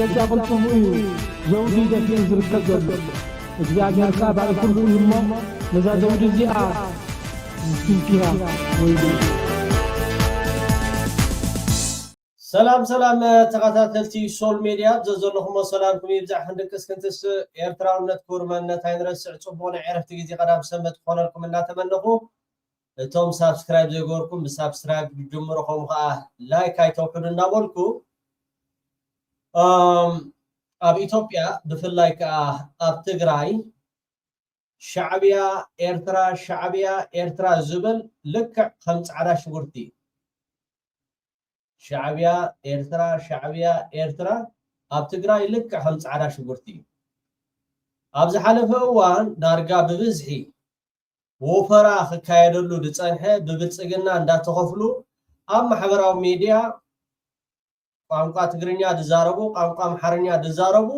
ደጃ ቅልጥሙ እዩ ዘውዲ ደፊኡ ዝርከብ ዘሎ። እግዚኣብሔር ከኣ ባዕሉ ኩሉ እዩ እሞ፣ ነዛ ዘውዲ እዚኣ ዝትንክያ ወይሉ። ሰላም ሰላም፣ ተኸታተልቲ ሶል ሜድያ፣ ዘዘለኹሞ ሰላምኩም ይብዛሕ። ክንድቅስ ክንትስ ኤርትራውነት ክቡር መንነት ኣይንረስዕ። ጽቡቕ ናይ ዕረፍቲ ግዜ ቀዳም ሰንበት ክኾነልኩም እናተመነኹ፣ እቶም ሳብስክራይብ ዘይገበርኩም ብሳብስክራይብ ጅምሩ፣ ከምኡ ኸዓ ላይክ ኣይተውሕዱ እናበልኩ፣ እም፣ ኣብ ኢትዮጵያ ብፍላይ ከኣ ኣብ ትግራይ ሻዕብያ ኤርትራ፣ ሻዕብያ ኤርትራ ዝብል ልክዕ ከም ጻዕዳ ሽጉርቲ እዩ። ሻዕብያ ኤርትራ፣ ሻዕብያ ኤርትራ ኣብ ትግራይ ልክዕ ከም ጻዕዳ ሽጉርቲ እዩ። ኣብ ዝሓለፈ እዋን ዳርጋ ብብዝሒ ወፈራ ክካየደሉ ዝጸንሐ፣ ብብልጽግና እንዳተኸፍሉ ኣብ ማሕበራዊ ሚድያ ቋንቋ ትግርኛ ዝዛረቡ፣ ቋንቋ ኣምሓርኛ ዝዛረቡ፣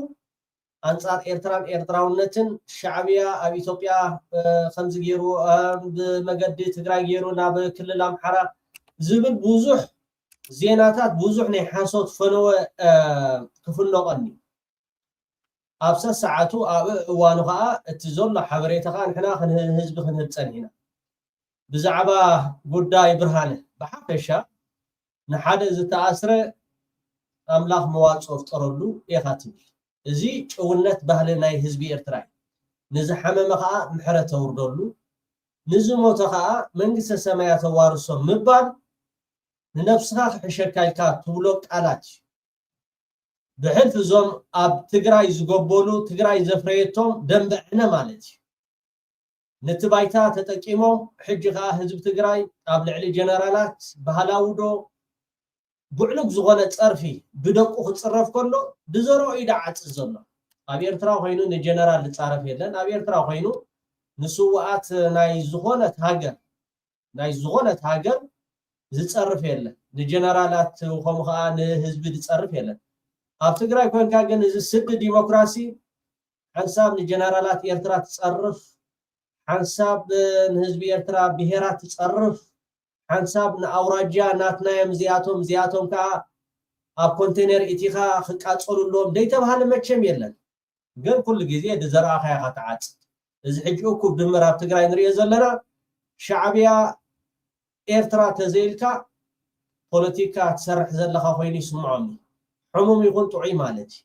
ኣንጻር ኤርትራን ኤርትራውነትን፣ ሻዕብያ ኣብ ኢትዮጵያ፣ እ፣ ከምዚ ገይሩ፣ እ፣ ብመገዲ ትግራይ ገይሩ ናብ ክልል ኣምሓራ ዝብል ብዙሕ ዜናታት፣ ብዙሕ ናይ ሓሶት ፈነወ፣ እ፣ ክፍኖቐኒ። ኣብ ሰሰዓቱ፣ ኣብ እዋኑ ኸኣ እቲ ዘሎ ሓበሬታ ኸኣ ንሕና ክንህ-፣ ህዝቢ ክንህብ ጸኒሕና። ብዛዕባ ጉዳይ ብርሃነ ብሓፈሻ፣ ንሓደ ዝተኣስረ ኣምላኽ መዋጽኦ ፍጠረሉ ኢኻ ትብል። እዚ ጭውነት ባህሊ ናይ ህዝቢ ኤርትራ እዩ። ንዝሓመመ ኸኣ ምሕረት ተውርደሉ፣ ንዝሞተ ኸኣ መንግስተ ሰማያ ተዋርሶ ምባል ንነብስኻ ክሕሸካ ኢልካ ትብሎ ቃላት እዩ። ብሕልፊ እዞም ኣብ ትግራይ ዝጎበሉ፣ ትግራይ ዘፍረየቶም ደንበ ዕነ ማለት እዩ። ነቲ ባይታ ተጠቂሞም፣ ሕጂ ኸኣ ህዝቢ ትግራይ ኣብ ልዕሊ ጀነራላት ባህላዊ ዶ ብዕሉግ ዝኾነ ጸርፊ ብደቁ ክጽረፍ ከሎ፣ ብዘረኦ እዩ ደዓጽ ዘሎ። ኣብ ኤርትራ ኮይኑ ንጀነራል ዝጻረፍ የለን። ኣብ ኤርትራ ኮይኑ ንስውኣት ናይ ዝኾነት ሃገር፣ ናይ ዝኾነት ሃገር ዝጸርፍ የለን። ንጀነራላት ከምኡ ኸኣ ንህዝቢ ዝጸርፍ የለን። ኣብ ትግራይ ኮንካ ግን እዚ ስዲ ዲሞክራሲ ሓንሳብ ንጀነራላት ኤርትራ ትጸርፍ፣ ሓንሳብ ንህዝቢ ኤርትራ ብሄራት ትጸርፍ፣ ሓንሳብ ንኣውራጃ ናትና እዮም እዚኣቶም፣ እዚኣቶም ከኣ ኣብ ኮንቴነር ኢቲኻ ክቃጸሉ ኣለዎም ዘይተባህለ መቸም የለን። ግን ኩሉ ግዜ ዝዘራእኻዮ ኢኻ ትዓጽድ። እዚ ሕጂ እኩብ ድምር ኣብ ትግራይ ንሪኦ ዘለና፣ ሻዕብያ ኤርትራ ተዘይልካ ፖለቲካ ትሰርሕ ዘለኻ ኮይኑ ይስምዖም እዩ። ሕሙም ይኹን ጥዑይ ማለት እዩ።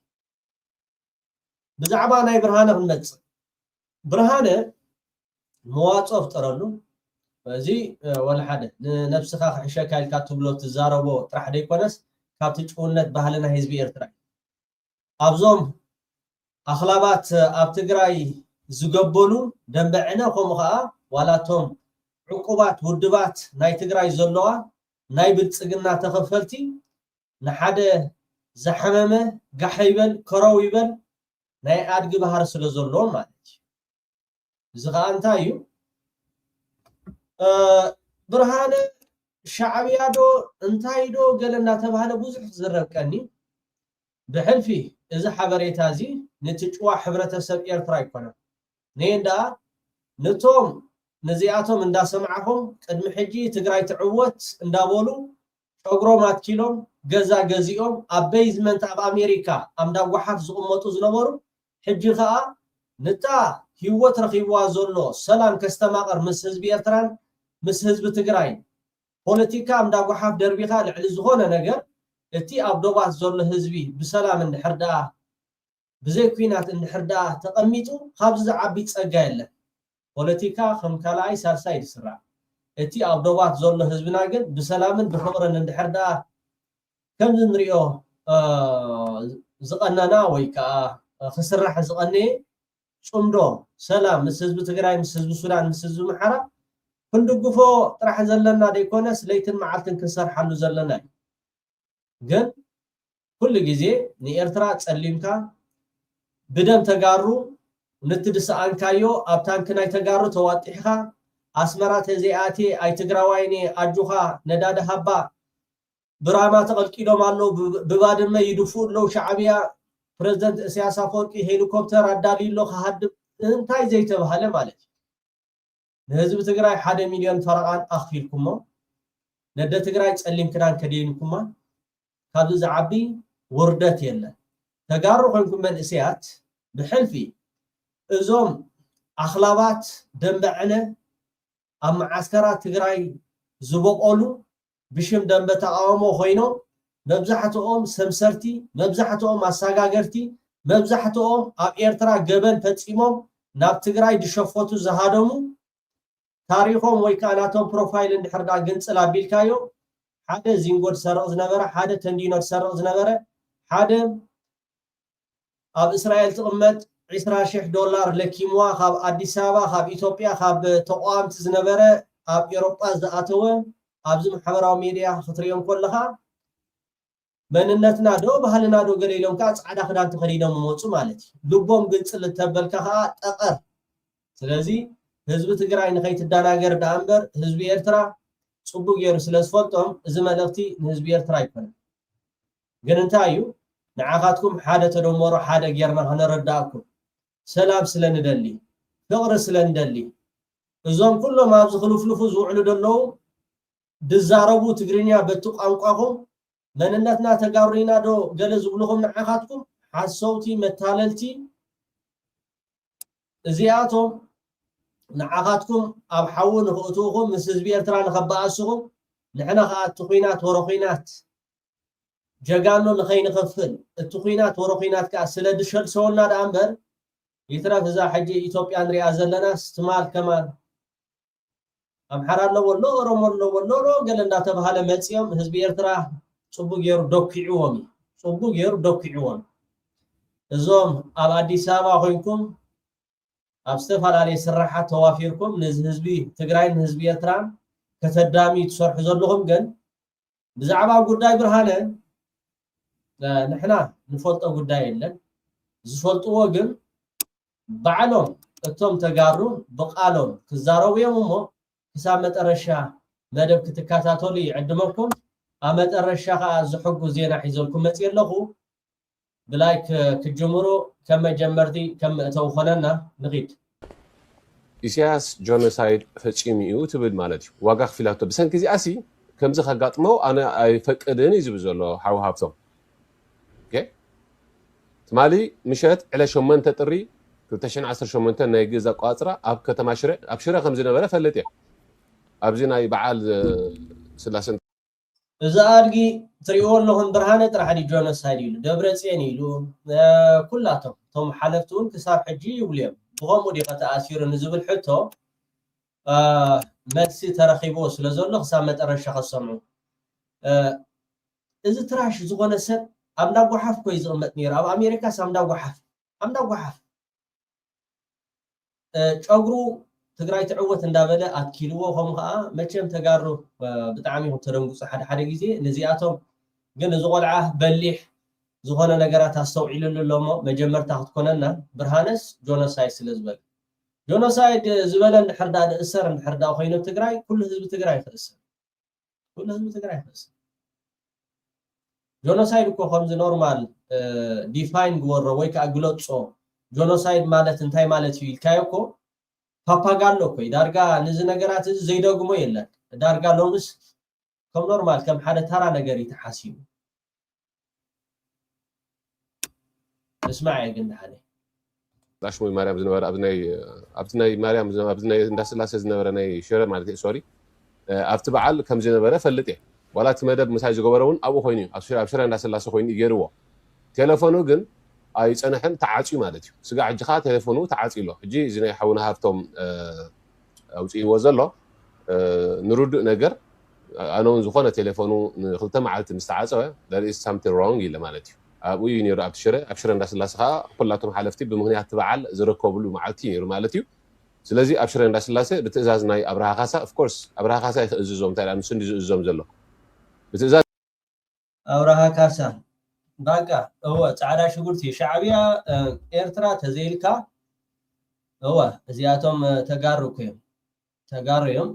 ብዛዕባ ናይ ብርሃነ ክንመጽእ፣ ብርሃነ መዋጽኦ ፍጠረሉ። እዚ፣ እ፣ ወላ ሓደ ንነብስኻ ክሕሸካ ኢልካ ትብሎ ትዛረቦ ጥራሕ ዘይኮነስ፣ ካብቲ ጭውነት ባህሊ ናይ ህዝቢ ኤርትራ እዩ። ኣብዞም ኣኽላባት ኣብ ትግራይ ዝገበሉ ደንበ ዕነ፣ ከምኡ ኸኣ ዋላ እቶም ዕቁባት ውድባት ናይ ትግራይ ዘለዋ ናይ ብልጽግና ተኸፈልቲ፣ ንሓደ ዝሓመመ ጋሕ ይበል ከረው ይበል ናይ ኣድጊ ባህሪ ስለ ዘለዎም ማለት እዩ። እዚ ኸኣ እንታይ እዩ? እ፣ ብርሃነ ሻዕብያ ዶ እንታይ ዶ ገለ እናተባህለ ብዙሕ ክዝረብ ቀኒ። ብሕልፊ እዚ ሓበሬታ እዚ ነቲ ጭዋ ሕብረተሰብ ኤርትራ ኣይኮነን። ነየን ደኣ ነቶም ነዚኣቶም እንዳሰማዕኹም ቅድሚ ሕጂ ትግራይ ትዕወት እንዳበሉ ጨጉሮም ኣትኪሎም ገዛ ገዚኦም ኣብ ቤዝመንት ኣብ ኣሜሪካ ኣብ እንዳ ጓሓፍ ዝቕመጡ ዝነበሩ፣ ሕጂ ኸኣ ነታ ህይወት ረኺብዋ ዘሎ ሰላም ከስተማቕር ምስ ህዝቢ ኤርትራን ምስ ህዝቢ ትግራይን፣ ፖለቲካ ኣብ እንዳ ጓሓፍ ደርቢኻ ልዕሊ ዝኾነ ነገር፣ እቲ ኣብ ዶባት ዘሎ ህዝቢ ብሰላም እንድሕር ደኣ፣ ብዘይ ኲናት እንድሕር ደኣ ተቐሚጡ፣ ካብዚ ዝዓቢ ጸጋ የለን። ፖለቲካ ከም ካልኣይ ሳልሳይ ዝስራዕ፣ እቲ ኣብ ዶባት ዘሎ ህዝብና ግን ብሰላምን ብፍቕርን እንድሕር ደኣ ከምዚ ንሪኦ፣ እ፣ ዝቐነና ወይ ከኣ ክስራሕ ዝቐነየ ጽምዶ ሰላም ምስ ህዝቢ ትግራይ፣ ምስ ህዝቢ ሱዳን፣ ምስ ህዝቢ ኣምሓራ ክንድግፎ ጥራሕ ዘለና ዘይኮነስ ለይትን መዓልትን ክንሰርሓሉ ዘለና እዩ። ግን ኩሉ ግዜ ንኤርትራ ጸሊምካ ብደም ተጋሩ ነቲ ዝሰኣንካዮ ኣብ ታንኪ ናይ ተጋሩ ተዋጢሕካ ኣስመራ ተዘይኣትየ ኣይትግራዋይን እየ ኣጆኻ ነዳዲ ሃባ ብራማ ተቐልቂሎም ኣለዉ፣ ብ-፣ ብባድመ ይድፍኡ ኣለዉ ሻዕብያ፣ ፕረዚደንት እስያስ ኣፈወርቂ ሄሊኮፕተር ኣዳልዩ ኣሎ ክሃድም፣ እንታይ ዘይተባህለ ማለት እዩ። ንህዝቢ ትግራይ ሓደ ሚልዮን ፈረቓን ኣኽፊልኩሞ፣ ነደ ትግራይ ጸሊም ክዳን ከደይንኩማ፣ ካብዚ ዝዓቢ ውርደት የለን። ተጋሩ ኮይንኩም መንእሰያት ብሕልፊ እዞም ኣኽላባት ደንበ ዕነ ኣብ መዓስከራት ትግራይ ዝበቆሉ ብሽም ደንበ ተቃውሞ ኮይኖም መብዛሕትኦም ሰምሰርቲ፣ መብዛሕትኦም ኣሳጋገርቲ፣ መብዛሕትኦም ኣብ ኤርትራ ገበን ፈጺሞም ናብ ትግራይ ዝሸፈቱ ዝሃደሙ ታሪኾም ወይ ከዓ ናቶም ፕሮፋይል እንድሕር ዳ ግንጽል ኣቢልካዮ ሓደ ዚንጎ ዝሰርቕ ዝነበረ፣ ሓደ ተንዲኖ ዝሰርቕ ዝነበረ፣ ሓደ ኣብ እስራኤል ትቕመጥ ዕስራ ሽሕ ዶላር ለኪምዋ ካብ ኣዲስ ኣበባ ካብ ኢትዮጵያ ካብ ተቋምቲ ዝነበረ ኣብ ኤሮጳ ዝኣተወ ኣብዚ ማሕበራዊ ሚድያ ክትሪኦም ከለኻ መንነትና ዶ ባህልና ዶ ገለ ኢሎም ከዓ ፃዕዳ ክዳን ተኸዲኖም ይመፁ ማለት እዩ። ልቦም ግንፅል እንተበልካ ከዓ ጠቐር። ስለዚ ህዝቢ ትግራይ ንኸይትደናገር ደኣ እምበር ህዝቢ ኤርትራ ፅቡቅ ገይሩ ስለ ዝፈልጦም እዚ መልእኽቲ ንህዝቢ ኤርትራ ኣይኮነን። ግን እንታይ እዩ ንዓኻትኩም ሓደ ተደመሮ ሓደ ጌርና ከነረዳእኩም ሰላም ስለ ንደሊ ፍቅሪ ስለ ንደሊ እዞም ኩሎም ኣብዚ ክልፍልፉ ዝውዕሉ ዘለዉ ድዛረቡ ትግርኛ በቲ ቋንቋኹም መንነትና ተጋሩ ኢና ዶ ገለ ዝብልኹም ንዓኻትኩም ሓሰውቲ መታለልቲ እዚኣቶም ንዓኻትኩም ኣብ ሓዊ ንኽእትውኹም ምስ ህዝቢ ኤርትራ ንኸበኣስኹም ንሕና ኸዓ እቲ ኹናት ወረ ኹናት ጀጋኑ ንኸይንኸፍል እቲ ኹናት ወረ ኹናት ከዓ ስለ ድሸልሰወና ደኣ እምበር ይትረፍ እዛ ሕጂ ኢትዮጵያ ንሪኣ ዘለና ስትማል ከማን ኣምሓራ ኣለዎ ኣሎ ኦሮሞ ኣለዎ ኣሎ ሎ ገለ እንዳተባሃለ መፂኦም ህዝቢ ኤርትራ ፅቡ ገይሩ ዶኪዕዎም እዩ። ፅቡ ገይሩ ዶኪዕዎም። እዞም ኣብ ኣዲስ ኣበባ ኮይንኩም ኣብ ዝተፈላለየ ስራሓት ተዋፊርኩም ነዚ ህዝቢ ትግራይን ንህዝቢ ኤርትራን ከተዳሚ ትሰርሑ ዘለኹም ግን ብዛዕባ ጉዳይ ብርሃነ ንሕና ንፈልጦ ጉዳይ የለን። ዝፈልጥዎ ግን ባዕሎም እቶም ተጋሩ ብቃሎም ክዛረቡ እዮም እሞ ክሳብ መጠረሻ መደብ ክትከታተሉ ይዕድመኩም። ኣብ መጠረሻ ከዓ ዝሕጉ ዜና ሒዘልኩም መፅእ ኣለኹ። ብላይክ ክትጅምሩ ከም መጀመርቲ ከም መእተዊ ኮነና ንኺድ። ኢሳያስ ጆኖሳይድ ፈፂሙ እዩ ትብል ማለት እዩ። ዋጋ ክፊላቶ ብሰንኪ እዚኣሲ ከምዚ ከጋጥመው ኣነ ኣይፈቅድን እዩ ዝብል ዘሎ ሓው ሃብቶም። ትማሊ ምሸት ዕለ ሸሞንተ ጥሪ ክልተ ሽሕን ዓሰርተ ሸሞንተን ናይ ግእዝ ኣቋፅራ ኣብ ከተማ ሽረ ኣብ ሽረ ከም ዝነበረ ፈልጥ እየ። ኣብዚ ናይ በዓል ስላሰ እዚ ኣድጊ ትሪእዎ ኣለኹም ብርሃነ ጥራሕ ድዩ ጆኖሳይድ ኢሉ ደብረፅዮን ኢሉ ኩላቶም እቶም ሓለፍቲ እውን ክሳብ ሕጂ ይብሉ እዮም። ብኸምኡ ድዩ ከተኣሲሩ ንዝብል ሕቶ መልሲ ተረኺብዎ ስለ ዘሎ ክሳብ መጠረሻ ከሰምዑ። እዚ ትራሽ ዝኾነ ሰብ ኣብ እንዳጓሓፍ ኮይ ዝቕመጥ ነይሩ። ኣብ ኣሜሪካስ ኣብ እንዳጓሓፍ ኣብ እንዳጓሓፍ ጨጉሩ ትግራይ ትዕወት እንዳበለ ኣትኪልዎ። ከምኡ ከዓ መቸም ተጋሩ ብጣዕሚ ኢኹም ተደንጉፁ ሓደ ሓደ ግዜ ነዚኣቶም። ግን እዚ ቆልዓ በሊሕ ዝኾነ ነገራት ኣስተውዒልሉ ኣሎ እሞ መጀመርታ ክትኮነና ብርሃነስ ጆኖሳይድ ስለ ዝበለ ጆኖሳይድ ዝበለ እንድሕር ዳ ንእሰር እንድሕር ዳ ኮይኑ ትግራይ ኩሉ ህዝቢ ትግራይ ክእሰር ኩሉ ህዝቢ ትግራይ ክእሰር። ጆኖሳይድ እኮ ከምዚ ኖርማል ዲፋይን ግበሮ ወይ ከዓ ግለፆ። ጆኖሳይድ ማለት እንታይ ማለት እዩ ኢልካዮ እኮ ፓፓጋሎ እኮ እዩ። ዳርጋ ንዚ ነገራት እዚ ዘይደግሞ የለን። ዳርጋ ሎምስ ከም ኖርማል ከም ሓደ ተራ ነገር እዩ ተሓሲቡ። እስማዕ እየ ግን ደሓነ ዳሽሞይ ማርያም ዝነበረ ኣብዚ ናይ ኣብቲ ናይ ማርያም ኣብዚ ናይ እንዳስላሴ ዝነበረ ናይ ሽረ ማለት እዩ ሶሪ ኣብቲ በዓል ከም ዝነበረ ፈልጥ እየ ዋላ እቲ መደብ ምሳይ ዝገበረ እውን ኣብኡ ኮይኑ እዩ ኣብ ሽረ እንዳስላሴ ኮይኑ እዩ ገይርዎ ቴሌፎኑ ግን ኣይፀንሐን ተዓፅዩ ማለት እዩ ስጋዕ ሕጂ ከዓ ቴሌፎኑ ተዓፅዩ ኣሎ ሕጂ እዚ ናይ ሓውና ሃብቶም ኣውፅእዎ ዘሎ ንርዱእ ነገር ኣነ እውን ዝኾነ ቴሌፎኑ ንክልተ መዓልቲ ምስ ተዓፀወ there is something wrong ኢለ ማለት እዩ ኣብኡ እዩ ነይሩ ኣብቲ ሽረ ኣብ ሽረ እንዳስላሴ ከዓ ኩላቶም ሓለፍቲ ብምክንያት እቲ በዓል ዝረከብሉ መዓልቲ እዩ ነይሩ ማለት እዩ ስለዚ ኣብ ሽረ እንዳስላሴ ብትእዛዝ ናይ ኣብርሃ ካሳ of course ኣብርሃ ካሳ እዩ ክእዝዞም እንታይ ንሱ እንዲ ዝእዝዞም ዘሎ ብትእዛዝ ኣብርሃ ካሳ ባቃ እወ ፃዕዳ ሽጉርቲ ሻዕብያ ኤርትራ ተዘይልካ እወ እዚኣቶም ተጋሩ እኮ እዮም ተጋሩ እዮም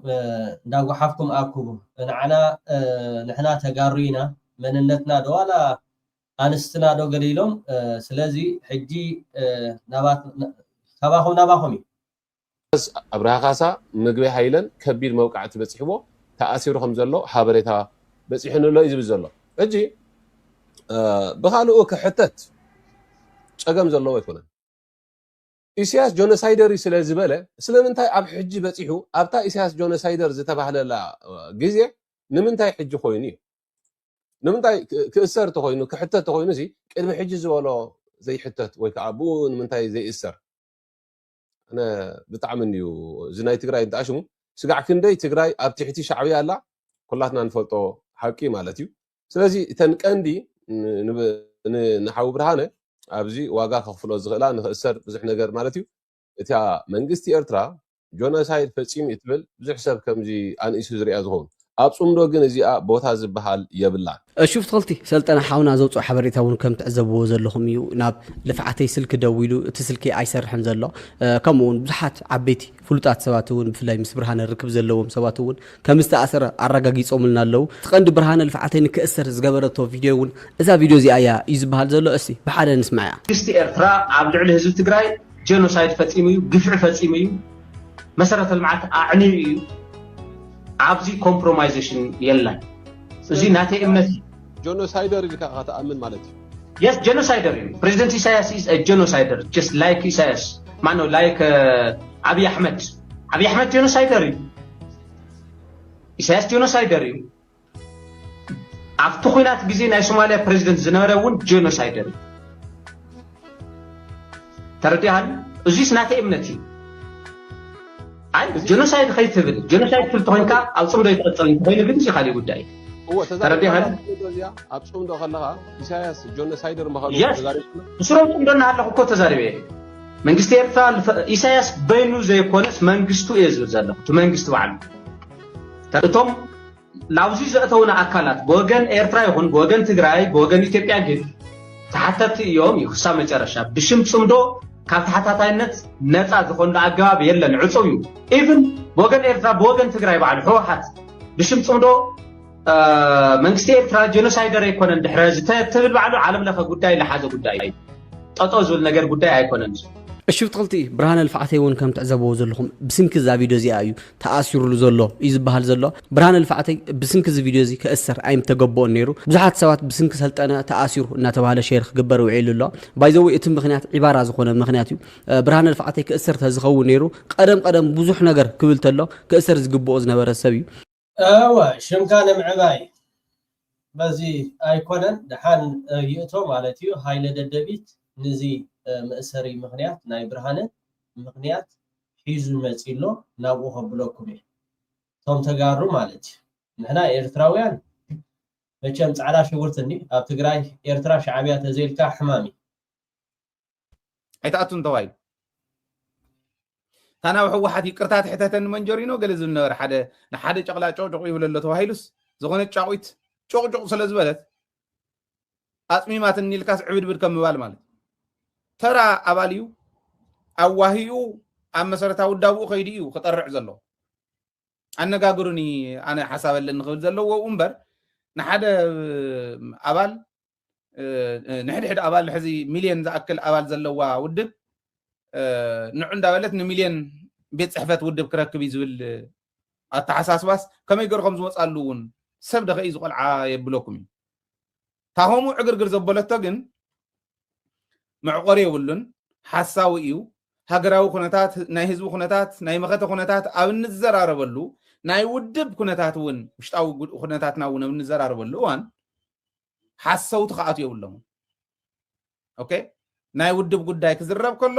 እንዳጓሓፍኩም ኣክቡ ንዓና ንሕና ተጋሩ ኢና መንነትና ዶ ዋላ ኣንስትና ዶ ገለ ኢሎም ስለዚ ሕጂ ካባኹም ናባኹም እዩ ኣብርሃ ካሳ ምግበይ ሃይለን ከቢድ መውቃዕቲ በፂሕዎ ተኣሲሩ ከም ዘሎ ሓበሬታ በፂሑኒ ኣሎ እዩ ዝብል ዘሎ ሕጂ ብካልኡ ክሕተት ጸገም ዘለዎ ኣይኮነን። ኢሳያስ ጆኖሳይደር እዩ ስለ ዝበለ ስለምንታይ ኣብ ሕጂ በጺሑ ኣብታ ኢሳያስ ጆኖሳይደር ዝተባህለላ ግዜ ንምንታይ ሕጂ ኮይኑ እዩ? ንምንታይ ክእሰር ተኮይኑ ክሕተት ተኮይኑ እዚ ቅድሚ ሕጂ ዝበሎ ዘይሕተት ወይ ከዓ ብኡ ንምንታይ ዘይእሰር? ኣነ ብጣዕሚ እዩ እዚ ናይ ትግራይ እንተኣሽሙ ስጋዕ ክንደይ ትግራይ ኣብ ትሕቲ ሻዕብያ ኣላ ኩላትና ንፈልጦ ሓቂ ማለት እዩ። ስለዚ እተን ቀንዲ ንሓዊ ብርሃነ ኣብዚ ዋጋ ከኽፍሎ ዝኽእላ ንኽእሰር ብዙሕ ነገር ማለት እዩ። እታ መንግስቲ ኤርትራ ጆኖሳይድ ፈጺሙ እዩ ትብል ብዙሕ ሰብ ከምዚ ኣንኢሱ ዝሪኣ ዝኸውን ኣብ ጽምዶ ግን እዚኣ ቦታ ዝበሃል የብላን። ሽፍትኽልቲ ሰልጠነ ሓውና ዘውፅኦ ሓበሬታ እውን ከም ትዕዘብዎ ዘለኹም እዩ። ናብ ልፍዓተይ ስልኪ ደዊሉ እቲ ስልኪ ኣይሰርሕን ዘሎ። ከምኡ እውን ብዙሓት ዓበይቲ ፍሉጣት ሰባት እውን ብፍላይ ምስ ብርሃነ ርክብ ዘለዎም ሰባት እውን ከም ዝተኣሰረ ኣረጋጊፆምልና ኣለዉ። እቲ ቀንዲ ብርሃነ ልፍዓተይ ንክእሰር ዝገበረቶ ቪድዮ እውን እዛ ቪድዮ እዚኣ እያ እዩ ዝበሃል ዘሎ። እስቲ ብሓደ ንስማዕያ። መንግስቲ ኤርትራ ኣብ ልዕሊ ህዝቢ ትግራይ ጀኖሳይድ ፈፂሙ እዩ፣ ግፍዒ ፈፂሙ እዩ፣ መሰረተ ልምዓት ኣዕንዩ እዩ። ኣብዚ ኮምፕሮማይዜሽን የለን። እዚ ናተይ እምነት እዩ። ጆኖሳይደር ኢልካ ኢኻ ትኣምን ማለት እዩ። የስ ጀኖሳይደር እዩ። ፕሬዚደንት ኢሳያስ is a genocider just like ኢሳያስ ማነው like ኣብይ ኣሕመድ። ኣብይ ኣሕመድ ጀኖሳይደር እዩ። ኢሳያስ ጀኖሳይደር እዩ። ኣብቲ ኲናት ግዜ ናይ ሶማልያ ፕሬዚደንት ዝነበረ እውን ጀኖሳይደር እዩ። ተረዲኣኒ? እዚስ ናተይ እምነት እዩ። ኣይ ጀኖሳይድ ከይትብል ጀኖሳይድ ትብል ተኮይንካ ኣብ ፅምዶ ይትቐፅል እንተኮይኑ ግን እዚ ካሊእ ጉዳይ እዩ። እወ ተዛሪብና ተረዲኣኒ? እዚኣ ኣብ ፅምዶ ከለካ ኢሳያስ ጀኖሳይደር ምዃኑ የስ ተዛሪብና። ብስሮም ፅምዶ እናሃለኹ እኮ ተዛሪበ እየ። መንግስቲ ኤርትራ ልፈ- ኢሳያስ በይኑ ዘይኮነስ መንግስቱ እየ ዝብል ዘለኹ እቲ መንግስቲ ባዕሉ እቶም ላብዚ ዘእተውና ኣካላት ብወገን ኤርትራ ይኹን ብወገን ትግራይ ብወገን ኢትዮጵያ ግን ተሓተቲ እዮም እዩ ክሳብ መጨረሻ ብሽም ፅምዶ ካብ ተሓታታይነት ነፃ ዝኾንሉ ኣገባብ የለን ዕፁው እዩ ኢቭን ብወገን ኤርትራ ብወገን ትግራይ ባዕሉ ህወሓት ብሽም ፅምዶ መንግስቲ ኤርትራ ጀኖሳይደር ኣይኮነን ድሕረ ዝተብል ባዕሉ ዓለም ለኸ ጉዳይ ለሓዘ ጉዳይ እዩ ጠጦ ዝብል ነገር ጉዳይ ኣይኮነን። እሺ ብትኽልቲ ብርሃነ ልፍዓተይ እውን ከም ትዕዘብዎ ዘለኹም ብስንኪ እዛ ቪድዮ እዚኣ እዩ ተኣሲሩሉ ዘሎ እዩ ዝበሃል ዘሎ። ብርሃነ ልፍዓተይ ብስንኪ እዚ ቪድዮ እዚ ክእሰር ኣይምተገበኦን ነይሩ። ብዙሓት ሰባት ብስንኪ ሰልጠነ ተኣሲሩ እናተባህለ ሼር ክግበር ውዒሉ ኣሎ። ባይዘወይ እቲ ምኽንያት ዒባራ ዝኾነ ምኽንያት እዩ። ብርሃነ ልፍዓተይ ክእሰር ተዝኸውን ነይሩ ቀደም ቀደም ብዙሕ ነገር ክብል ተሎ ክእሰር ዝግብኦ ዝነበረ ሰብ እዩ። እወ ሽምካ ንምዕባይ በዚ ኣይኮነን ደሓን ይእቶ ማለት እዩ። ሃይለ ደደቢት ንዚ መእሰሪ ምኽንያት ናይ ብርሃነ ምኽንያት ሒዙ መፂ ኣሎ ናብኡ ከብለኩም እየ። እቶም ተጋሩ ማለት እዩ። ንሕና ኤርትራውያን መቸም ፃዕዳ ሽጉርቲ እንዲ ኣብ ትግራይ ኤርትራ ሻዕብያ ተዘይልካ ሕማም እዩ። ኣይትኣቱን ተባሂሉ። እታ ናብ ህወሓት ይቅርታ ትሕተተኒ መንጀሪኖ ገለ ዝብል ነበረ ሓደ ንሓደ ጨቕላ ጨቕጨቕ ይብለ ኣሎ ተባሂሉስ ዝኾነት ጫቑት ጨቕጨቕ ስለ ዝበለት ኣፅሚማትኒ ኢልካስ ዕብድብድ ከም ምባል ማለት ተራ ኣባል እዩ ኣዋሂኡ ኣብ መሰረታዊ ዳብኡ ከይዱ እዩ ክጠርዕ ዘሎ ኣነጋግሩኒ ኣነ ሓሳብ ኣለኒ ክብል ዘለዎ እምበር ንሓደ ኣባል ንሕድሕድ ኣባል ሕዚ ሚልዮን ዝኣክል ኣባል ዘለዋ ውድብ ንዑ እንዳበለት ንሚልዮን ቤት ፅሕፈት ውድብ ክረክብ እዩ ዝብል ኣተሓሳስባስ ከመይ ገሩ ከም ዝመፃሉ እውን ሰብ ደኸ እዩ ዝቆልዓ የብለኩም እዩ ታኸምኡ ዕግርግር ዘበለቶ ግን መዕቆሪ የብሉን ሓሳዊ እዩ ሃገራዊ ኩነታት ናይ ህዝቢ ኩነታት ናይ መኸተ ኩነታት ኣብ እንዘራረበሉ ናይ ውድብ ኩነታት እውን ውሽጣዊ ኩነታትና እውን ኣብ እንዘራረበሉ እዋን ሓሰውቲ ክኣትዉ የብሎምን ኦኬ ናይ ውድብ ጉዳይ ክዝረብ ከሎ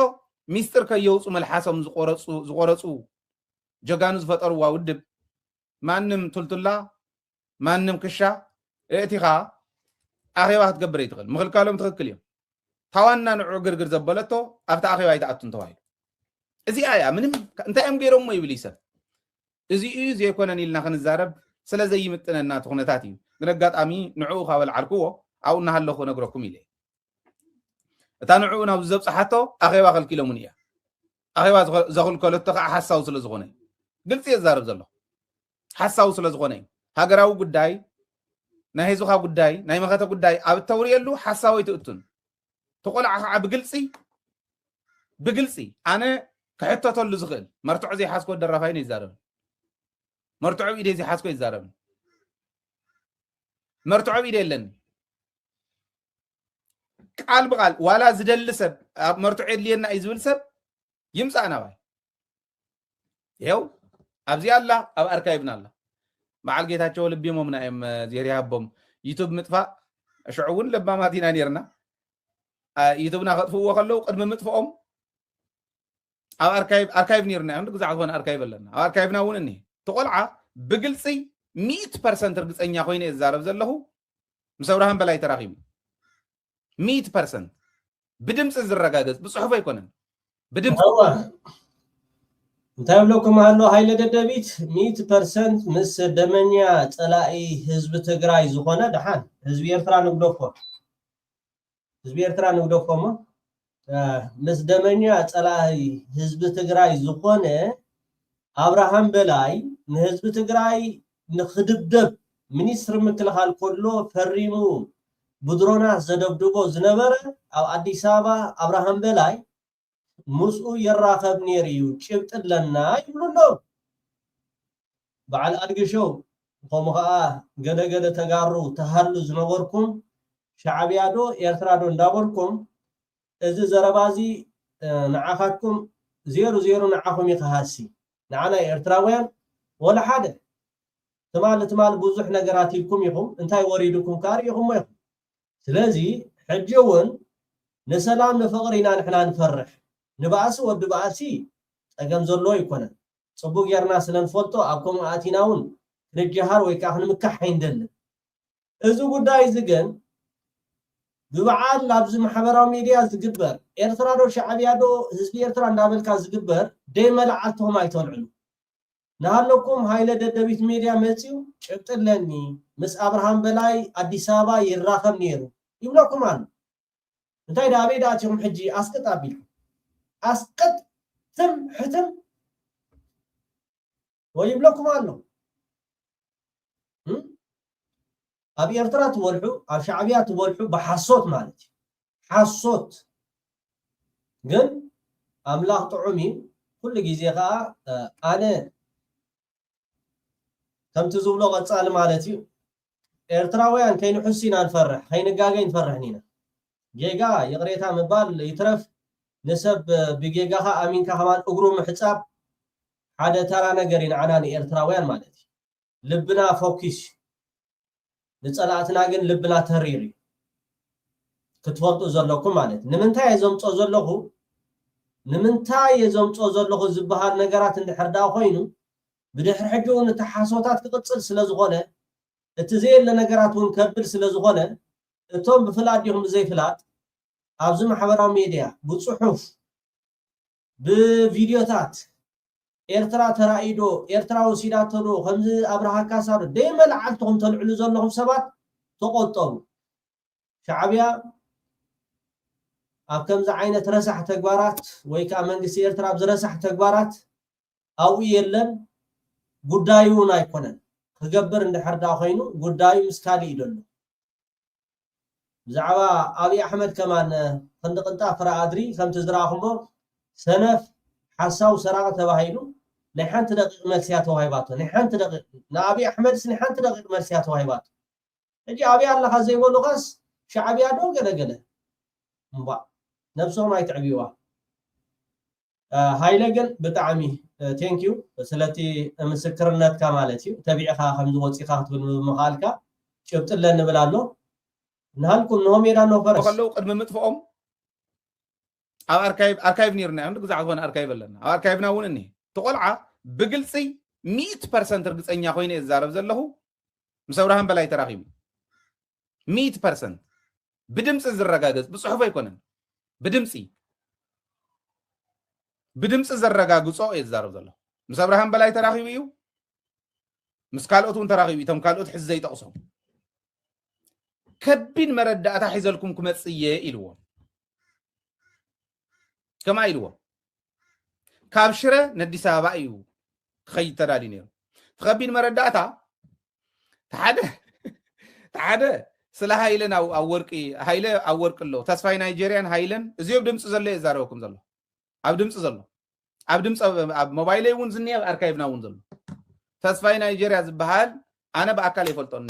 ሚስጥር ከየውፁ መልሓሶም ዝቆረፁ ዝቆረፁ ጀጋኑ ዝፈጠርዋ ውድብ ማንም ቱልቱላ ማንም ክሻ እእቲኻ ኣኼባ ክትገብር ይትኽእል ምኽልካሎም ትኽክል እዮም ታዋና ንዑ ግርግር ዘበለቶ ኣብቲ ኣኼባ ኣይትኣቱን ተባሂሉ እዚኣ እያ ምንም እንታይ እዮም ገይሮሞ ይብል ይሰብ እዚኡ ዘይኮነን ኢልና ክንዛረብ ስለ ዘይምጥነና እቲ ኩነታት እዩ ግን ኣጋጣሚ ንዕኡ ካብ ኣልዓልክዎ ኣብኡ እናሃለኹ ነግረኩም ኢለ እታ ንዕኡ ናብ ዘብፅሓቶ ኣኼባ ከልኪሎምን እያ ኣኼባ ዘኽልከለቶ ከዓ ሓሳዊ ስለ ዝኾነ ግልፂ የዛረብ ዘሎ ሓሳዊ ስለ ዝኾነ እዩ ሃገራዊ ጉዳይ ናይ ህዝብኻ ጉዳይ ናይ መኸተ ጉዳይ ኣብ እተውርየሉ ሓሳዊ ኣይትእቱን እቲ ቆልዓ ከዓ ብግልፂ ብግልፂ ኣነ ክሕተተሉ ዝኽእል መርትዖ ዘይሓዝኮ ደራፋይን ይዛረብን መርትዖ ብኢደ ዘይሓዝኮ ይዛረብን መርትዖ ብኢደ የለኒ ቃል ብቃል ዋላ ዝደሊ ሰብ፣ ኣብ መርትዖ የድልየና እዩ ዝብል ሰብ ይምጻእ ናባይ። ይኸው ኣብዚ ኣላ፣ ኣብ ኣርካይቭና ኣላ። በዓል ጌታቸው ልቢሞምና እዮም፣ ዜር ይሃቦም። ዩቱብ ምጥፋእ ሽዑ እውን ለባማት ኢና ነርና። ዩቱብና ከጥፍእዎ ከለዉ ቅድሚ ምጥፍኦም ኣብ ኣርካይቭ ኣርካይቭ ነርና እዮም። ግዛዕ ዝኾነ ኣርካይቭ ኣለና። ኣብ ኣርካይቭና እውን እኒሄ። እቲ ቆልዓ ብግልፂ ሚእቲ ፐርሰንት ርግፀኛ ኮይነ እዛረብ ዘለኹ ምስ ኣብርሃም በላይ ተራኺቡ። ሚእቲ ፐርሰንት ብድምፂ ዝረጋገፅ፣ ብፅሑፍ ኣይኮነን፣ ብድምፂ። እንታይ ብለኩም ኣሎ? ሃይለ ደደቢት ሚእቲ ፐርሰንት ምስ ደመኛ ፀላኢ ህዝቢ ትግራይ ዝኾነ፣ ደሓን ህዝቢ ኤርትራ ንግደፎ፣ ህዝቢ ኤርትራ ንግደፎ እሞ፣ ምስ ደመኛ ፀላኢ ህዝቢ ትግራይ ዝኾነ ኣብርሃም በላይ ንህዝቢ ትግራይ ንክድብደብ ሚኒስትሪ ምክልኻል ከሎ ፈሪሙ ብድሮናት ዘደብድቦ ዝነበረ ኣብ ኣዲስ ኣበባ ኣብርሃም በላይ ምስኡ ይራኸብ ነይሩ እዩ፣ ጭብጢ ኣለና ይብሉ ኣለዉ። በዓል ኣድጊ ሾው፣ ከምኡ ኸዓ ገለገለ ተጋሩ ተሃሉ ዝነበርኩም ሻዕብያ ዶ ኤርትራ ዶ እንዳበልኩም፣ እዚ ዘረባ እዚ ንዓኻትኩም ዜሩ ዜሩ ንዓኹም እዩ ክሃሲ። ንዓና ኤርትራውያን ወላ ሓደ። ትማል ትማል ብዙሕ ነገራት ኢልኩም ኢኹም፣ እንታይ ወሪድኩም ከኣ ርኢኹሞ ኢኹም። ስለዚ ሕጂ እውን ንሰላም ንፍቕሪ ኢና ንሕና ንፈርሕ። ንባእሲ ወዲ ባእሲ ጸገም ዘለዎ ኣይኮነን። ጽቡቕ ጌርና ስለ ንፈልጦ ኣብ ከምኡ ኣቲና እውን ክንጀሃር ወይ ከዓ ክንምካሕ ኣይንደልን። እዚ ጉዳይ እዚ ግን ብበዓል ኣብዚ ማሕበራዊ ሚድያ ዝግበር ኤርትራ ዶ ሻዕብያ ዶ ህዝቢ ኤርትራ እንዳበልካ ዝግበር ደይ መላዓልትኹም ኣይተልዕሉ። ንሃለኩም ሃይለ ደደቢት ሜድያ መፂኡ ጭብጢ ኣለኒ ምስ ኣብርሃም በላይ ኣዲስ ኣበባ ይራኸብ ነይሩ ይብለኩም ኣሎ። እንታይ ዳ ኣበይ ዳ ኣቲኹም ሕጂ ኣስቅጥ ኣቢልኩም ኣስቅጥ ትም ሕትም ወይ ይብለኩም ኣሎ። ኣብ ኤርትራ ትበልሑ ኣብ ሻዕብያ ትበልሑ ብሓሶት ማለት እዩ። ሓሶት ግን ኣምላኽ ጥዑም እዩ። ኩሉ ግዜ ከዓ ኣነ ከምቲ ዝብሎ ቀጻሊ ማለት እዩ። ኤርትራውያን ከይንሕሱ ኢና ንፈርሕ፣ ከይንጋገይ ንፈርሕን ኢና። ጌጋ ይቕሬታ ምባል ይትረፍ ንሰብ ብጌጋኻ ኣሚንካ ከማን እግሩ ምሕጻብ ሓደ ተራ ነገር እዩ ንዓና ንኤርትራውያን ማለት እዩ። ልብና ፎኪስ ንጸላእትና ግን ልብና ተሪር እዩ ክትፈልጡ ዘለኩም ማለት እዩ። ንምንታይ እየ ዘምጾ ዘለኹ ንምንታይ እየ ዘምጾ ዘለኹ ዝበሃል ነገራት እንድሕር ዳ ኮይኑ ብድሕሪ ሕጂ እውን እቲ ሓሶታት ክቕጽል ስለ ዝኾነ እቲ ዘየለ ነገራት እውን ከብል ስለ ዝኾነ እቶም ብፍላጥ ዲኹም ብዘይፍላጥ ኣብዚ ማሕበራዊ ሜድያ ብፅሑፍ ብቪድዮታት ኤርትራ ተራእዩ ዶ ኤርትራ ወሲዳቶ ዶ ከምዚ ኣብርሃ ካሳ ዶ ደይመልዓልትኹም ተልዕሉ ዘለኹም ሰባት ተቆጠቡ። ሻዕብያ ኣብ ከምዚ ዓይነት ረሳሕ ተግባራት ወይ ከዓ መንግስቲ ኤርትራ ኣብዚ ረሳሕ ተግባራት ኣብኡ የለን። ጉዳዩ እውን ኣይኮነን ክገብር እንድሕር ዳ ኮይኑ ጉዳዩ ምስ ካሊእ እዩ ዘሎ። ብዛዕባ ኣብይ ኣሕመድ ከማን ክንዲ ቅንጣ ፍረ ኣድሪ ከምቲ ዝረኣኹሞ ሰነፍ ሓሳው ሰራቂ ተባሂሉ ናይ ሓንቲ ደቂቕ መልሲ እያ ተዋሂባቶ። ናይ ሓንቲ ደቂቕ ንኣብይ ኣሕመድስ ናይ ሓንቲ ደቂቕ መልሲ እያ ተዋሂባቶ። ሕጂ ኣብይ ኣለኻ ዘይበሉኻስ ሻዕብያ ዶ ገለገለ እምባ ነብሶም ኣይትዕብይዋ። ሃይለ ግን ብጣዕሚ ቴንኪዩ ስለቲ ምስክርነትካ ማለት እዩ። ተቢዕኻ ከምዚ ወፂኻ ክትብል ብምኽኣልካ ጭብጢ ኣለኒ ብል ኣሎ። ንሃልኩም ንሆ ሜዳ ኖ ፈረስ ከለዉ ቅድሚ ምጥፍኦም ኣብ ኣርካይቭ ኣርካይቭ ነይርና እዮም። ግዛዕ ዝኾነ ኣርካይቭ ኣለና። ኣብ ኣርካይቭና እውን እኒሄ። እቲ ቆልዓ ብግልፂ ሚእቲ ፐርሰንት ርግፀኛ ኮይነ እየ ዝዛረብ ዘለኹ ምስ ኣብርሃም በላይ ተራኺቡ ሚእቲ ፐርሰንት ብድምፂ ዝረጋገፅ ብፅሑፍ ኣይኮነን ብድምፂ ብድምፂ ዘረጋግፆ እየ ዝዛረብ ዘለኹ። ምስ ኣብርሃም በላይ ተራኺቡ እዩ። ምስ ካልኦት እውን ተራኺቡ እዩ። እቶም ካልኦት ሕዚ ዘይጠቕሶም ከቢድ መረዳእታ ሒዘልኩም ክመፅእ እየ ኢልዎም። ከማ ኢልዎም ካብ ሽረ ነዲስ ኣበባ እዩ ክኸይድ ተዳልዩ ነይሩ። እቲ ከቢድ መረዳእታ ሓደ ሓደ ስለ ሃይለን ኣብ ወርቂ ሃይለ ኣብ ወርቂ ኣሎ ተስፋይ ናይጀርያን ሃይለን እዚኦም ድምፂ ዘሎ የዛረበኩም ዘሎ ኣብ ድምፂ ዘሎ ኣብ ድምፂ ኣብ ሞባይለይ እውን ዝኒሀ ኣብ ኣርካይቭና እውን ዘሎ ተስፋይ ናይጀርያ ዝበሃል ኣነ ብኣካል ይፈልጦን።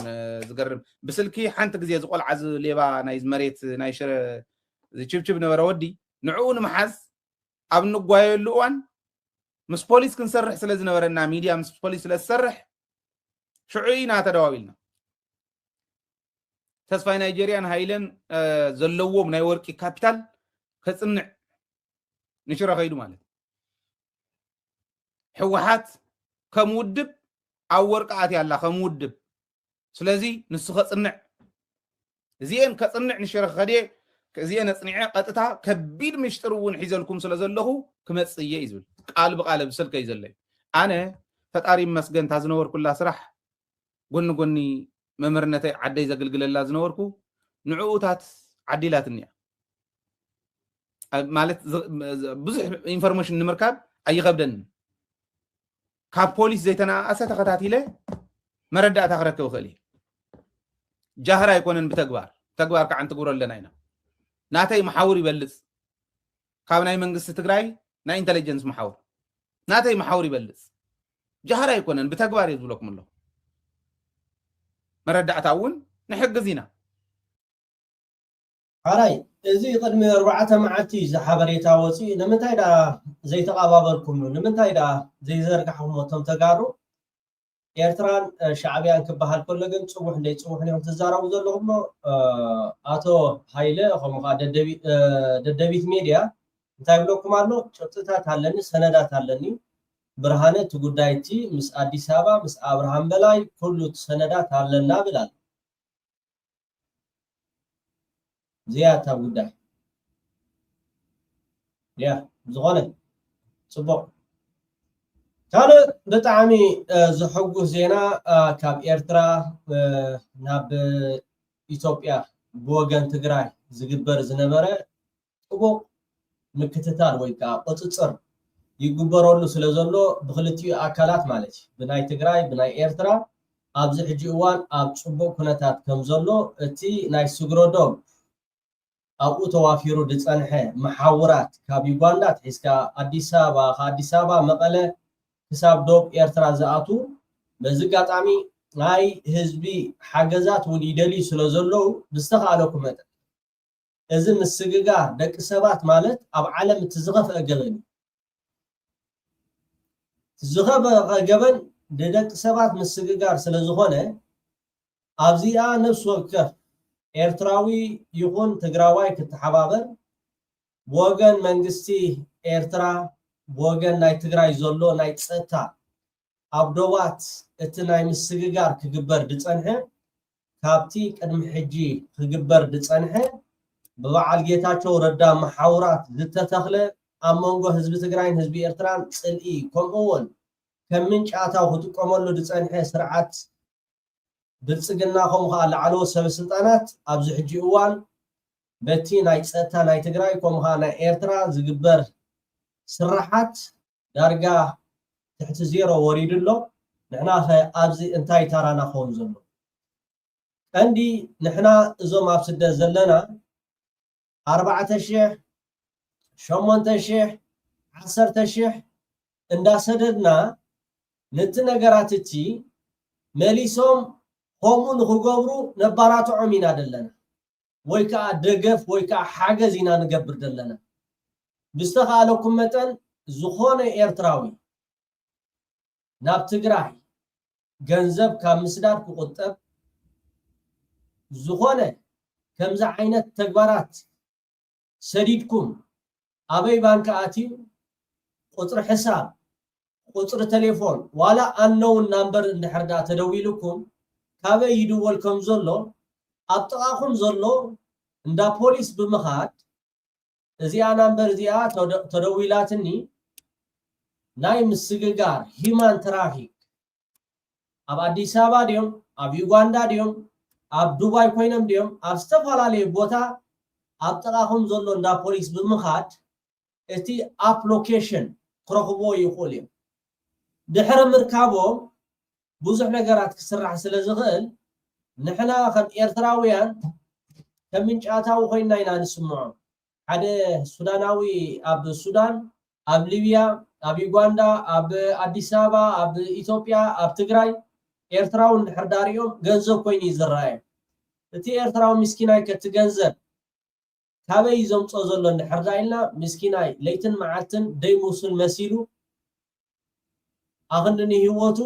ዝገርም ብስልኪ ሓንቲ ግዜ ዝቆልዓ ዝሌባ ናይ መሬት ናይ ሽረ እዚ ችብችብ ነበረ ወዲ፣ ንዕኡ ንምሓዝ ኣብ እንጓየሉ እዋን ምስ ፖሊስ ክንሰርሕ ስለ ዝነበረና፣ ሚድያ ምስ ፖሊስ ስለ ዝሰርሕ፣ ሽዑ ኢና ተደዋዊልና። ተስፋይ ናይጄርያን ሃይለን ዘለዎም ናይ ወርቂ ካፒታል ከፅንዕ ንሽረ ከይዱ ማለት። ህወሓት ከም ውድብ ኣብ ወርቂ ኣትያ ኣላ ከም ውድብ። ስለዚ ንሱ ከፅንዕ፣ እዚኤን ከፅንዕ ንሽረ ከድየ፣ እዚኤን ኣፅኒዐ ቀጥታ ከቢድ ምሽጥር እውን ሒዘልኩም ስለ ዘለኹ ክመፅእ እየ እዩ ዝብል። ቃል ብቃል ኣብ ስልከይ ዘሎ እዩ። ኣነ ፈጣሪ ይመስገን እታ ዝነበርኩላ ስራሕ ጎኒ ጎኒ መምህርነተይ ዓደይ ዘግልግለላ ዝነበርኩ ንዕኡታት ዓዲላትኒ እያ። ማለት ብዙሕ ኢንፎርሜሽን ንምርካብ ኣይኸብደንን። ካብ ፖሊስ ዘይተነኣኣሰ ተኸታቲለ መረዳእታ ክረክብ እኽእል እየ። ጃህራ ኣይኮነን፣ ብተግባር ተግባር ከዓ እንትግብሮ ኣለና ኢና። ናተይ መሓውር ይበልፅ ካብ ናይ መንግስቲ ትግራይ ናይ ኢንተለጀንስ መሓውር፣ ናተይ መሓውር ይበልፅ። ጃህራ ኣይኮነን፣ ብተግባር እየ ዝብለኩም ኣለኹ። መረዳእታ እውን ንሕግዝ ኢና። ሓራይ፣ እዚ ቅድሚ ኣርባዕተ መዓልቲ እዚ ሓበሬታ ወፂኡ ንምንታይ ዳ ዘይተቐባበልኩምሉ? ንምንታይ ዳ ዘይዘርጋሕኩም? እቶም ተጋሩ ኤርትራን ሻዕብያን ክበሃል ከሎ ግን ፅቡሕ እንደይ ፅቡሕ ኒኹም ትዛረቡ ዘለኹም። ኣቶ ሃይለ ከምኡ ከዓ ደደቢት ሜድያ እንታይ ብለኩም ኣሎ? ጭብጥታት ኣለኒ፣ ሰነዳት ኣለኒ። ብርሃነ እቲ ጉዳይ እቲ ምስ ኣዲስ ኣበባ ምስ ኣብርሃም በላይ ኩሉ እቲ ሰነዳት ኣለና ብላል። እዚኣ እታ ጉዳይ እያ። ዝኾነ ፅቡቕ። ካልእ ብጣዕሚ ዘሐጉስ ዜና ካብ ኤርትራ ናብ ኢትዮጵያ ብወገን ትግራይ ዝግበር ዝነበረ ጥቡቕ ምክትታል ወይ ከዓ ቁፅፅር ይግበረሉ ስለ ዘሎ ብክልቲኡ ኣካላት ማለት እዩ፣ ብናይ ትግራይ ብናይ ኤርትራ ኣብዚ ሕጂ እዋን ኣብ ፅቡቕ ኩነታት ከም ዘሎ እቲ ናይ ስግረዶብ ኣብኡ ተዋፊሩ ዝፀንሐ መሓውራት ካብ ዩጋንዳ ኣትሒዝካ ኣዲስ ኣበባ፣ ከኣዲስ ኣበባ መቐለ ክሳብ ዶብ ኤርትራ ዝኣትዉ በዚ ኣጋጣሚ ናይ ህዝቢ ሓገዛት እውን ይደልዩ ስለ ዘለዉ ብዝተኻእለኩም መጠን እዚ ምስግጋር ደቂ ሰባት ማለት ኣብ ዓለም እቲ ዝኸፍአ ገበን እዩ። ዝኸፍአ ገበን ንደቂ ሰባት ምስግጋር ስለ ዝኾነ ኣብዚኣ ነፍሲ ወከፍ ኤርትራዊ ይኹን ትግራዋይ ክተሓባበር ብወገን መንግስቲ ኤርትራ ብወገን ናይ ትግራይ ዘሎ ናይ ፀጥታ ኣብ ዶባት እቲ ናይ ምስግጋር ክግበር ዝፀንሐ ካብቲ ቅድሚ ሕጂ ክግበር ዝፀንሐ ብበዓል ጌታቸው ረዳ መሓውራት ዝተተኽለ ኣብ መንጎ ህዝቢ ትግራይን ህዝቢ ኤርትራን ፅልኢ ከምኡ እውን ከም ምንጪ ኣታዊ ክጥቀመሉ ዝፀንሐ ስርዓት ብልፅግና ከምኡ ከዓ ላዕለዎት ሰበ ስልጣናት ኣብዚ ሕጂ እዋን በቲ ናይ ፀጥታ ናይ ትግራይ ከምኡ ከዓ ናይ ኤርትራ ዝግበር ስራሓት ዳርጋ ትሕቲ ዜሮ ወሪዱ ኣሎ። ንሕና ከ ኣብዚ እንታይ ታራና ክኸውን ዘሎ? ቀንዲ ንሕና እዞም ኣብ ስደት ዘለና ኣርባዕተ ሽሕ ሸሞንተ ሽሕ ዓሰርተ ሽሕ እንዳሰደድና ነቲ ነገራት እቲ መሊሶም ከምኡ ንክገብሩ ነባራትዖም ኢና ዘለና ወይ ከዓ ደገፍ ወይ ከዓ ሓገዝ ኢና ንገብር ዘለና። ብዝተኻእለኩም መጠን ዝኾነ ኤርትራዊ ናብ ትግራይ ገንዘብ ካብ ምስዳድ ክቁጠብ፣ ዝኾነ ከምዚ ዓይነት ተግባራት ሰዲድኩም ኣበይ ባንክ ኣትዩ፣ ቁፅሪ ሕሳብ፣ ቁፅሪ ቴሌፎን፣ ዋላ ኣነውን ናምበር እንድሕር ደኣ ተደዊሉኩም ካበይ ይድወል ከም ዘሎ ኣብ ጥቓኹም ዘሎ እንዳ ፖሊስ ብምኻድ እዚኣ ናምበር እዚኣ ተደዊላትኒ ናይ ምስግጋር ሂማን ትራፊክ ኣብ ኣዲስ ኣበባ ድዮም ኣብ ዩጋንዳ ድዮም ኣብ ዱባይ ኮይኖም ድዮም ኣብ ዝተፈላለየ ቦታ ኣብ ጥቓኹም ዘሎ እንዳ ፖሊስ ብምኻድ እቲ ኣፕ ሎኬሽን ክረኽብዎ ይኽእሉ እዮም። ድሕሪ ምርካቦም ብዙሕ ነገራት ክስራሕ ስለ ዝኽእል ንሕና ከም ኤርትራውያን ከም ምንጫታዊ ኮይና ኢና ንስምዖ። ሓደ ሱዳናዊ ኣብ ሱዳን፣ ኣብ ሊብያ፣ ኣብ ዩጋንዳ፣ ኣብ ኣዲስ ኣበባ፣ ኣብ ኢትዮጵያ፣ ኣብ ትግራይ ኤርትራዊ እንድሕር ዳሪኦም ገንዘብ ኮይኑ እዩ ዝረኣየ። እቲ ኤርትራዊ ምስኪናይ ከቲ ገንዘብ ካበይ ዘምፅኦ ዘሎ እንድሕር ዳ ኢልና፣ ምስኪናይ ለይትን መዓልትን ደይሙሱን መሲሉ ኣኽንዲ ንህይወቱ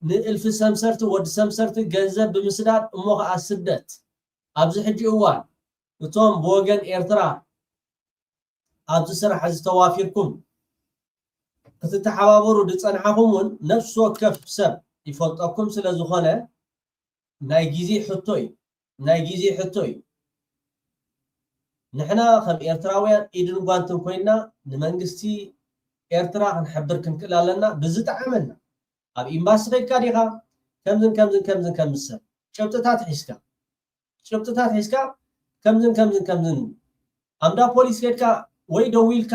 ንእልፊ ሰምሰርቲ፣ ወዲ ሰምሰርቲ ገንዘብ ብምስዳድ እሞ ኸዓ ስደት። ኣብዚ ሕጂ እዋን እቶም ብወገን ኤርትራ ኣብዚ ስራሕ እዚ ተዋፊርኩም ክትተሓባበሩ ዝጸንሓኹም እውን ነፍሲ ወከፍ ሰብ ይፈልጠኩም ስለ ዝኾነ ናይ ግዜ ሕቶ እዩ። ናይ ግዜ ሕቶ እዩ። ንሕና ከም ኤርትራውያን ኢድን ጓንትን ኮይና ንመንግስቲ ኤርትራ ክንሕብር ክንክእል ኣለና። ብዝጠዓመና ኣብ ኤምባሲ ከይድካ ዲኻ ከምዝን ከምዝን ከምዝን ከምዝን ሰብ ጭብጥታት ሒዝካ ጭብጥታት ሒዝካ ከምዝን ከምዝን ከምዝን ኣምዳ ፖሊስ ከድካ ወይ ደዊልካ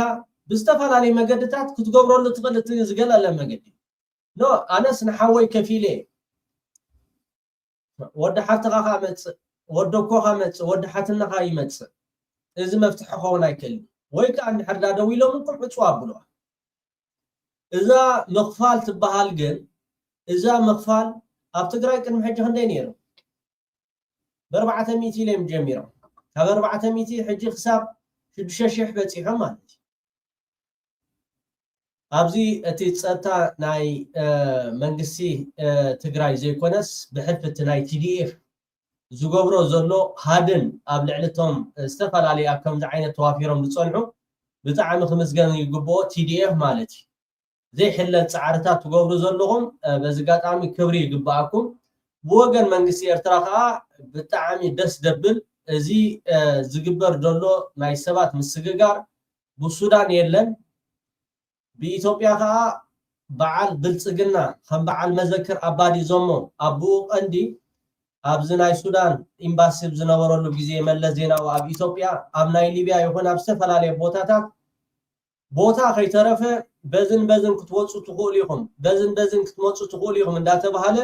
ብዝተፈላለየ መገድታት ክትገብረሉ ትኽእል። እቲ ዝገለለ መገዲ ኖ ኣነስ ንሓወይ ከፊለ ወዲ ሓፍትኻ ካ መፅእ ወዲ ኣኮኻ መፅእ ወዲ ሓትነኻ ይመፅእ። እዚ መፍትሒ ክኸውን ኣይክእልን። ወይ ከዓ እንድሕር ዳ ደዊሎም እንኩም ዕፅዋ ኣብሉዋ። እዛ ምኽፋል ትበሃል ግን እዛ ምኽፋል ኣብ ትግራይ ቅድሚ ሕጂ ክንደይ ነይሩ? ብኣርባዕተ ሚእቲ ኢሎም ጀሚሮም። ካብ ኣርባዕተ ሚእቲ ሕጂ ክሳብ ሽዱሽተ ሽሕ በፂሖም ማለት እዩ። ኣብዚ እቲ ፀጥታ ናይ መንግስቲ ትግራይ ዘይኮነስ ብሕልፊ እቲ ናይ ቲዲኤፍ ዝገብሮ ዘሎ ሃድን ኣብ ልዕሊ እቶም ዝተፈላለዩ ኣብ ከምዚ ዓይነት ተዋፊሮም ዝፀንሑ ብጣዕሚ ክምስገን ይግብኦ። ቲዲኤፍ ማለት እዩ። ዘይሕለል ፃዕርታት ትገብሩ ዘለኹም በዚ ኣጋጣሚ ክብሪ ይግብኣኩም። ብወገን መንግስቲ ኤርትራ ከዓ ብጣዕሚ ደስ ደብል እዚ ዝግበር ዘሎ ናይ ሰባት ምስግጋር ብሱዳን የለን። ብኢትዮጵያ ከዓ በዓል ብልፅግና ከም በዓል መዘክር ኣባዲ ዞሞ ኣቦኡ ቀንዲ ኣብዚ ናይ ሱዳን ኤምባሲ ዝነበረሉ ግዜ መለስ ዜናዊ ኣብ ኢትዮጵያ ኣብ ናይ ሊብያ ይኹን ኣብ ዝተፈላለየ ቦታታት ቦታ ከይተረፈ በዝን በዝን ክትወፁ ትኽእሉ ኢኹም፣ በዝን በዝን ክትመፁ ትኽእሉ ኢኹም እንዳተባሃለ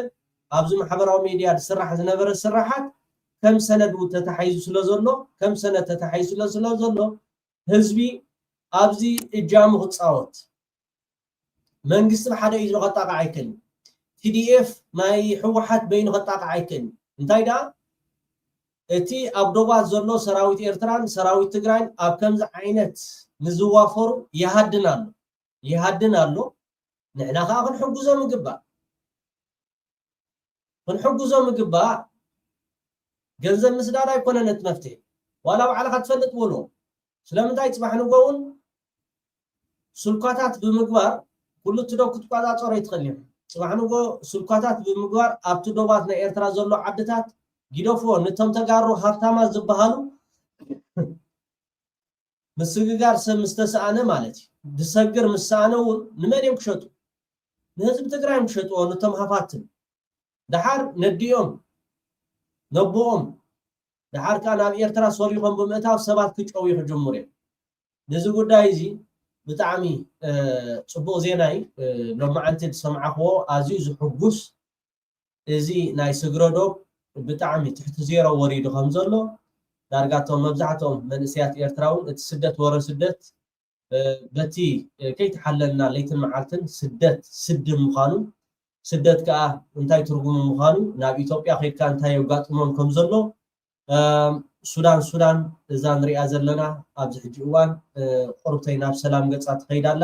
ኣብዚ ማሕበራዊ ሚድያ ዝስራሕ ዝነበረ ስራሓት ከም ሰነድ እውን ተታሒዙ ስለ ዘሎ ከም ሰነድ ተታሒዙ ስለ ዘሎ ህዝቢ ኣብዚ እጃሙ ክፃወት መንግስቲ ብሓደ ኢዱ ከጣቕዕ ኣይክእልን። ቲዲኤፍ ናይ ህወሓት በይኑ ከጣቕዕ ኣይክእልን። እንታይ ደኣ እቲ ኣብ ዶባት ዘሎ ሰራዊት ኤርትራን ሰራዊት ትግራይን ኣብ ከምዚ ዓይነት ንዝዋፈሩ ይሃድን ኣሎ ይሃድን ኣሎ። ንሕና ከዓ ክንሕግዞም ይግባእ። ክንሕግዞም ይግባእ። ገንዘብ ምስዳድ ኣይኮነን እቲ መፍትሒ። ዋላ ባዕልኻ ትፈልጥ በሎ። ስለምንታይ ፅባሕ ንጎ እውን ስልኳታት ብምግባር ኩሉ እቲ ዶ ክትቆፃፀሮ ይትኽእል እዩ። ፅባሕ ንጎ ስልኳታት ብምግባር ኣብቲ ዶባት ናይ ኤርትራ ዘሎ ዓድታት ጊደፍዎ። ንቶም ተጋሩ ሃብታማት ዝበሃሉ ምስግጋር ሰብ ምስተሰኣነ ማለት እዩ። ዝሰግር ምስ ሰኣነ እውን ንመን እዮም ክሸጡ? ንህዝቢ ትግራይ እዮም ክሸጥዎ፣ ነቶም ሃፋትም። ደሓር ነዲኦም ነቦኦም ደሓር ከዓ ናብ ኤርትራ ሰሪኾም ብምእታው ሰባት ክጨው ክጅምሩ እዮም። ነዚ ጉዳይ እዚ ብጣዕሚ ፅቡቕ ዜና እዩ። ሎማዓንቲ ዝሰማዕክዎ ኣዝዩ ዝሕጉስ እዚ ናይ ስግረዶ ብጣዕሚ ትሕቲ ዜሮ ወሪዱ ከም ዘሎ ዳርጋ እቶም መብዛሕትኦም መንእሰያት ኤርትራ እውን እቲ ስደት ወረ ስደት በቲ ከይተሓለልና ለይትን መዓልትን ስደት ስዲ ምዃኑ ስደት ከዓ እንታይ ትርጉሙ ምዃኑ ናብ ኢትዮጵያ ከይድካ እንታይ የጋጥሞም ከም ዘሎ ሱዳን ሱዳን እዛ ንሪኣ ዘለና ኣብዚ ሕጂ እዋን ቁርብተይ ናብ ሰላም ገፃ ትኸይድ ኣላ።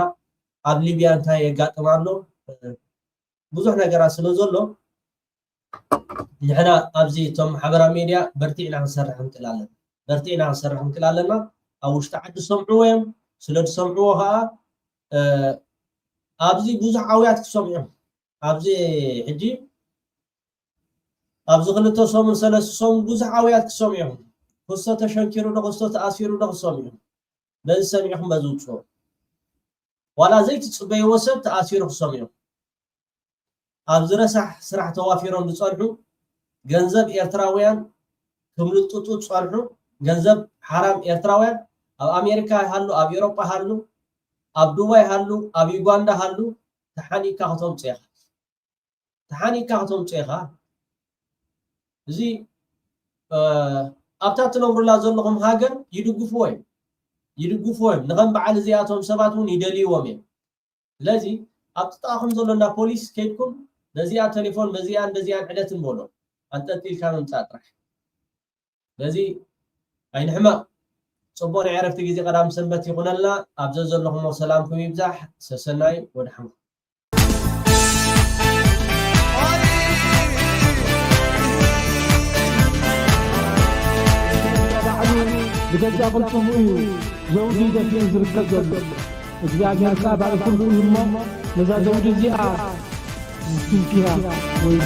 ኣብ ሊብያ እንታይ የጋጥም ኣሎ? ብዙሕ ነገራት ስለ ዘሎ ንሕና ኣብዚ እቶም ማሕበራዊ ሜድያ በርቲዕና ክንሰርሕ ንክእል ኣለና። በርቲዕና ክንሰርሕ ንክእል ኣለና። ኣብ ውሽጢ ዓዲ ዝሰምዕዎ እዮም። ስለ ዝሰምዕዎ ከዓ ኣብዚ ብዙሕ ኣውያት ክሰምዑ እዮም። ኣብዚ ሕጂ ኣብዚ ክልተ ሰሙን ሰለስተ ሰሙን ብዙሕ ኣውያት ክሰምዑ እዮም። ክስቶ ተሸንኪሩ ዶ ክስቶ ተኣሲሩ ዶ ክሰምዑ እዮም። በዚ ሰሚዕኹም በዚ ውፅኦ። ዋላ ዘይትፅበይዎ ሰብ ተኣሲሩ ክሰምዑ እዮም። ኣብዚ ረሳሕ ስራሕ ተዋፊሮም ዝፀንሑ ገንዘብ ኤርትራውያን ክምልጥጡ ዝፀንሑ ገንዘብ ሓራም ኤርትራውያን ኣብ ኣሜሪካ ሃሉ ኣብ ኤውሮጳ ሃሉ ኣብ ዱባይ ሃሉ ኣብ ዩጋንዳ ሃሉ ተሓኒካ ከተምፅኦ ኢኻ። ተሓኒካ ከተምፅኦ ኢኻ። እዚ ኣብታ ትነብሩላ ዘለኹም ሃገር ይድግፍዎ እዮም ይድግፍዎ እዮም ንኸም በዓል እዚኣቶም ሰባት እውን ይደልይዎም እዮም። ስለዚ ኣብ ጥጣኹም ዘሎ እንዳ ፖሊስ ከይድኩም በዚኣ ቴሌፎን በዚኣን በዚኣን ዕለትን በሎ ኣንጠልጢልካ ምምፃእ ጥራሕ። ስለዚ ኣይንሕመቕ። ጽቡቕ ናይ ዕረፍቲ ግዜ ቀዳም ሰንበት ይኹነልና። ኣብ ዘዘለኹሞ ሰላምኩም ይብዛሕ። ሰሰናዩ ወድሓንኩም። ባዕሉ ብገዛእ ቅልጽሙ እዩ ዘውዲ ደፊኡ ዝርከብ ዘሎ። እግዚኣብሔር ከኣ ባዕልኩም ርእዩ እሞ ነዛ ዘውዲ እዚኣ ትንኪያ ወይ